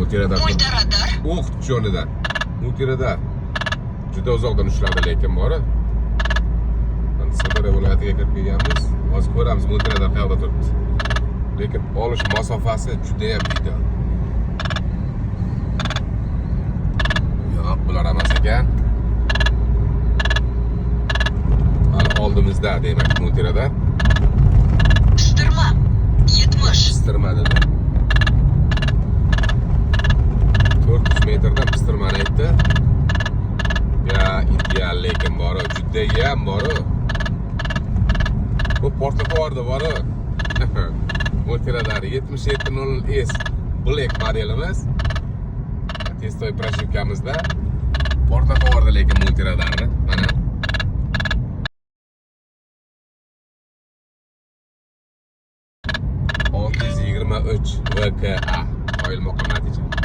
Multiradar. Multiradar. O'q jonidan. Multiradar. Juda uzoqdan ushladi lekin bori. Mana Sirdaryo viloyatiga kirib kelganmiz. Hozir ko'ramiz multiradar qayerda turibdi. Lekin olish masofasi juda ham ideal. Yo'q, bular emas ekan. Hali oldimizda demak multiradar. Pistirma. 70. Pistirma dedi. 400 metrdan pistirmani aytdi. Ya ideal lekin bori, judayam bori. Bu portlatib yubordi bori. Multiradar 77.0 S Black modelimiz. Testoy прошивка mizda portlatib yubordi lekin multiradarni. Mana 623 VKA qoyilmoqqa natija.